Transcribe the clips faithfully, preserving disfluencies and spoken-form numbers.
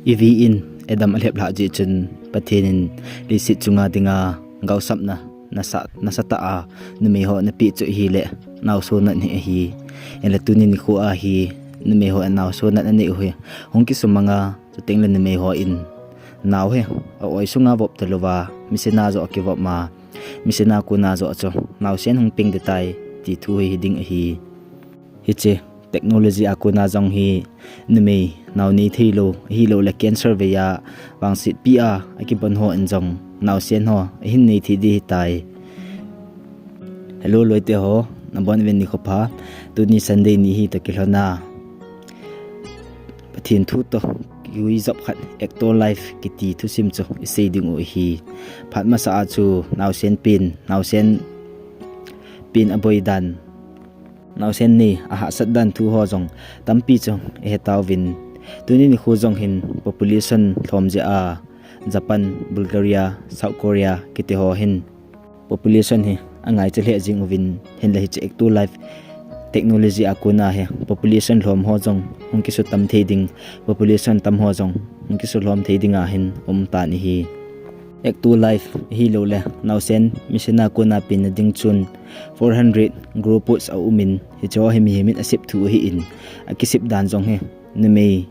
Eve in Adam alhep lhah jeh chun Pathen in leiset chunga dinga gaosapna nasa, nasatah a numei ho anapeh chu ahileh naosen nat hi ahi. Hinlah tuni nikho a hi numei ho naosen nat anei u hi hung kisumang a, chuteng le numei ho in nao hi a-oi sunga vop talouva, machine a joh akivop ma, machine a kona joh chu naosen hung peng ding tai ti thu hi hiding ahi. Hiche technology a kona jong hi numei nao nei theilou, ahilouleh cancer vei a vangsetpi a akibon ho in jong naosen ho ahin nei thei ding ahitai. Hello loite ho, nabon uvin nikho pha. Tuni Sunday ni hi toh kilhon a Pathen thu toh kiui jop khat, Ecto Life kiti thusim chu isei ding u ahi. Phat masa a chu naosen pen, naosen pen aboi dan, naosen nei ahahsat dan thu ho jong tampi chu ihe tauvin. Tuni nikho jong hin population lhom jeh a Japan, Bulgaria, South Korea kiti ho hin population hi angaicha lheh jing uvin, hinlah hiche Ecto Life technology a kona hi population lhom ho jong hung kisu tam thei ding, population tam ho jong hung kisu lhom thei ding a hin um tan ahi. Ecto Life ahilouleh naosen machine a kona penna ding chun four hundred grow pods aumin, hiche ho hi mihem in asep thu ahin, akisep dan jong hi numei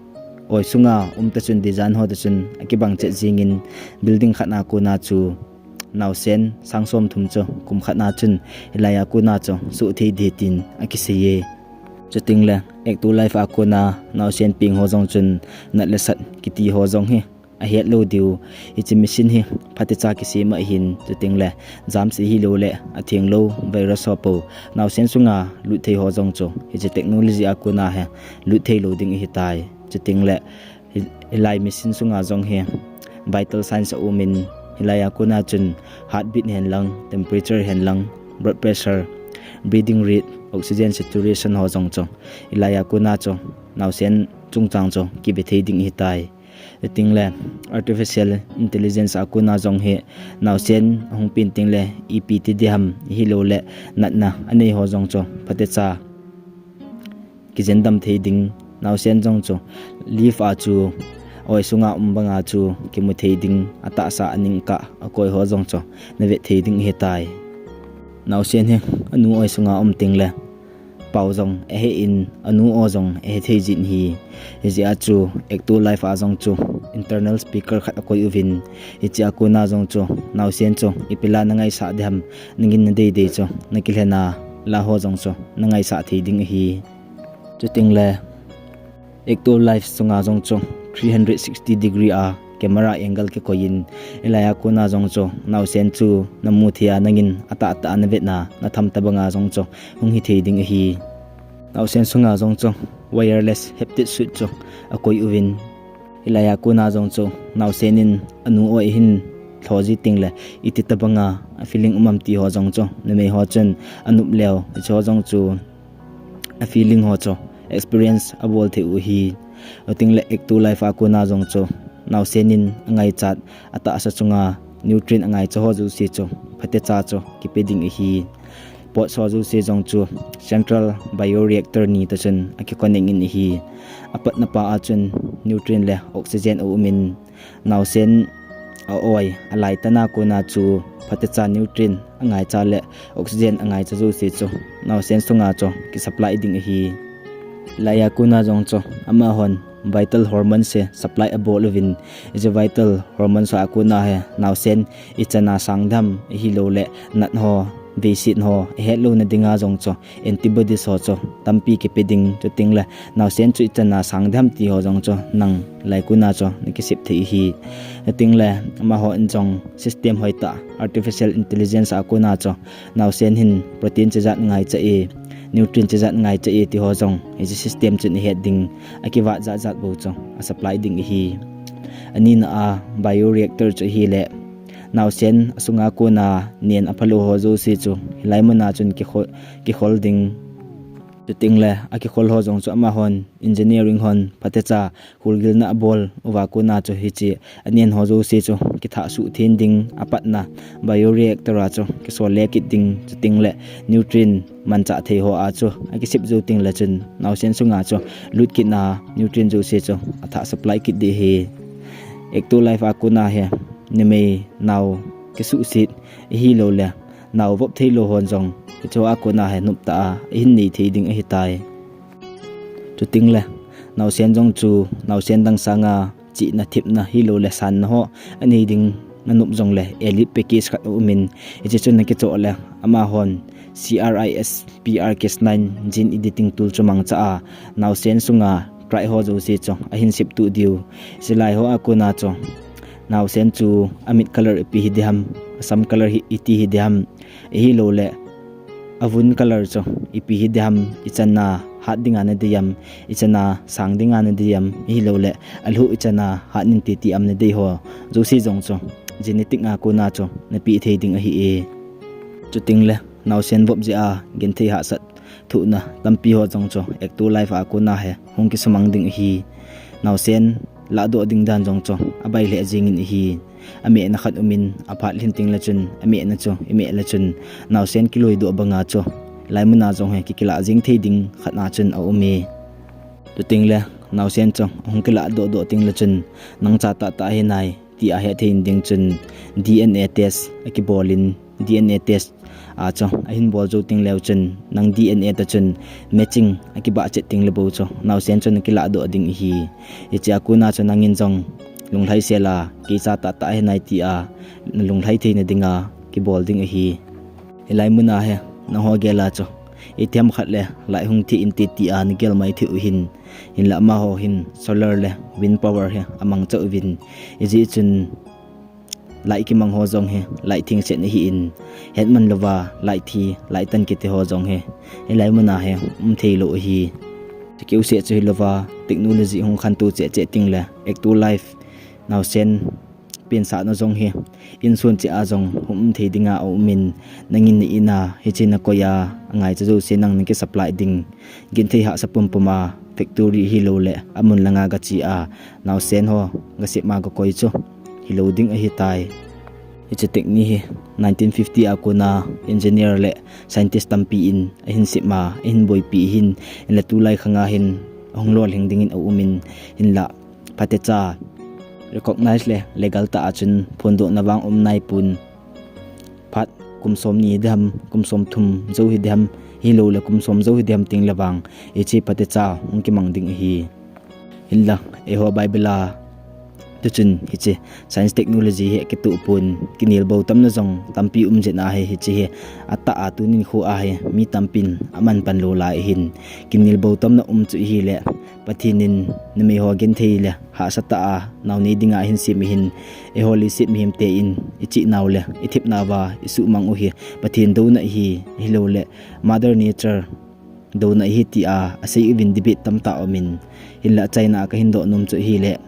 oi sunga um ta chun, dijan ho ta chun akibang chet jingin, building khat a kona chu naosen sang som thum chu kum khat a chun hilai a kona chu soh thei ding tin akisei e. Chuteng le Ecto Life a kona naosen peng ho jong chun nat le sat kiti ho jong hi ahet lou diu. Hiche machine hi phatecha kisem ahin, chuteng le germs ahilouleh atheng lou virus ho po naosen sunga lut thei ho jong chu hiche technology a kona hi lut thei lou ding ahitai. Chuteng le hi, hilai machine sunga jong hi vital signs aumin, hilai a kona chun heartbeat hen lang, temperature hen lang, blood pressure, breathing rate, oxygen saturation ho jong chu hilai a kona chu naosen chungchang chu kive thei ding ahitai. Chuteng le artificial intelligence a kona jong hi naosen ahung pen teng le ipi ti ding ham, ahilouleh natna anei ho jong chu phatecha kijendam thei ding, naosen jong chu live a chu oi sunga um banga chu kimu thei ding, atahsa aning kah akoi ho jong chu navet thei ding ahitai. Naosen hi anu oi sunga um teng le pao jong ahe in, anu o jong ahe thei jin ahi. Hijeh a chu Ecto Life a jong chu internal speaker khat akoi uvin, hiche a kona jong chu naosen chu ipi la nangaisah ding ham, nangin nadei dei chu nakilhen a, la ho jong chu nangaisah thei ding ahi. Chuteng le Ecto Life sunga jong chu three hundred sixty degree a camera angle kikoi in, hilai a kona jong chu naosen chu namu thei a, nangin atahtah a navet na, natham tabanga jong chu hung hithei ding ahi. Naosen sunga jong chu wireless haptic suit chu akoi uvin, hilai a kona jong chu naosen in anu o ahin lho ji teng le iti tabanga a feeling um am ti ho jong chu numei ho chun anop leu, hiche ho jong chu a feeling ho chu experience abol thei u ahi. Chuteng le Ecto Life a kona jong chu naosen in angaichat, atahsa chunga nutrient angaicha ho jouse chu phatecha chu kipe ding ahi. Pods ho jouse jong chu central bioreactor ni toh chun akiconnect in ahi. Apatna pa a chun nutrient le oxygen aumin, naosen a-oi alai tana kona chu phatecha nutrient angaicha le oxygen angaicha jouse chu naosen sunga chu kisupply ding ahi. Hilai a kona jong chu amahon vital hormones hi supply abol uvin, hiche vital hormones ho a kona hi naosen ichan a sang ding ham, ahilouleh nat ho, veiset ho ahet louna dinga jong chu antibodies ho chu tampi kipe ding, chuteng le naosen chu ichan a sang ding ham ti ho jong chu nang lai kona chu nakisep thei ahi. Chuteng le amaho in jong system hoitah, artificial intelligence a kona chu naosen hin protein chejat ngaicha e, nutrient chejat ngaicha e ti ho jong hiche system chun ahet ding, akivat jat jat bou chu asupply ding ahi. Anina a bioreactor chu ahile naosen asunga kona nen aphalou ho jouse chu hilai muna chun kikhol, kikhol ding. Chuteng le akikhol ho jong chu amahon, engineering hon phatecha hulgilna abol uva kona chu hiche anen ho jouse chu kithah suh then ding, apatna bioreactor a chu kisol le kit ding, chuteng le nutrient manchah thei ho a chu akisep jou teng le chun naosen sunga chu lut kit na nutrient jouse chu athah supply kit ding ahi. Ekto life a kona hi numei nao kisuhset ahilouleh nao vop theilou hon jong hiche a kona hi noptah a ahin nei thei ding ahitai. Chutengle naosen jong chu naosen dang sanga chihna, thepna ahilouleh sanna ho anei ding nanop jongle elite package khat aumin, hiche chu nakichoh le amahon C R I S P R Case nine gene editing tool chu mangcha a naosen sunga cry ho jouse chu ahin septuh diu. Hilai ho a kona chu naosen chu amit color ipi hiding ham, asam color hi iti hiding ham, ahilouleh avun color chu ipi hiding ham, ichan a hat dinga nadei ham, ichan a sang dinga nadei ham, ahilouleh alhuh ichan a hat nin titi ham nadei ho jouse jong chu genetic a kona chu napeh thei ding ahi e. Chutengle naosen vop jeh a genthei hahsat thohna tampi ho jong chu Ekto life a kona hi hung kisumang ding ahi. Naosen lahdoh ding dan jong chu abai lheh jengin ahi. Amehna khat umin aphat lhin tengle chun amehna chu imeh le chun naosen kiloidoh banga chu hilai muna jong hi kikilah jeng thei ding khat a chun aume. Chutengle naosen chu ahung kilahdoh doh tengle chun nang cha tahtah ahi nai tia hethei ding chun D N A test akibolin, D N A test a chu ahin bol jou tengleu chun nang D N A toh chun matching akibah chet tengle bou chu naosen chu nakilahdoh ding ahi. Hiche a kona chu nangin jong lunglhaisel a kei cha tahtah ahi nai tia nalunglhai theina dinga kibol ding ahi. Hilai muna hi nangho gel a chu itiham khat le lai hung thi inte tia nagel mai thei u ahin, hinla amaho hin solar le wind power hi amangcha uvin, hijeh chun lai kimang ho jong hi lai thengset ahin, hetman louva lai thi lai tan kiti ho jong hi hilai muna hi um theilou ahi. Chukeuseh chu hilouva technology hung khantou cheh cheh tengle Ekto life naosen pensahna jong hi insun cheh a jong hung um thei dinga aumin, nangin na-in a hiche nakoi a angaicha jouse nang nakisupply ding genthei hahsa pumpum a factory ahilouleh amun langa gache a naosen ho gasep a gakoi chu hilou ding ahitai. Hiche technique hi nineteen fifty a kona engineer le scientist tampi in ahin sep a ahin boipi ahin, hinla tulai khanga hin ahung lolhing dingin aumin, hinla phatecha recognize le legal tah a chun phondohna vang um naipon, phat kum somni hiding ham, kum somthum jou hiding ham, ahilouleh kum som jou hiding ham tengle vang hiche phatecha hung kimang ding ahi. Hinla eiho Bible a toh chun hiche science technology hi akitoh pon, kinelbou tamna jong tampi um jeh a hi hiche hi atah a tuni nikho a hi mi tampin aman pan lou lai ahin, kinelbou tamna um chu ahile Pathen in numeiho genthei le hahsa tah a nao nei dinga ahin sem ahin, eiho leiset mihemte in ichehnau le ithepnauva isuhmang u hi Pathen douna ahi, ahilouleh Mother Nature douna ahi tia asei uvin debate tamtah aumin, hinla achaina a kahin doh nom chu ahile,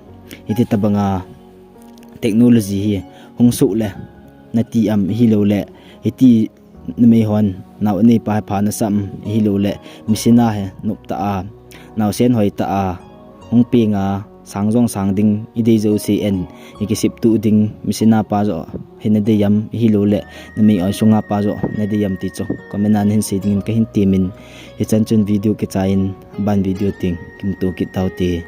hiti tobanga technology hi hung soh le nati am, ahilouleh hiti numeihon nao aneipa hi pha nasa am, ahilouleh machine a hi noptah a, naosen hoitah a hung penga sang jong sang ding idei jouse in ikiseptuh ding machine a pa joh hi nadei am, ahilouleh numei oi sunga pa joh nadei am ti chu comment a nahin sei dingin kahin temin, hichan chun video kichai in aban video teng kimuto kit taute.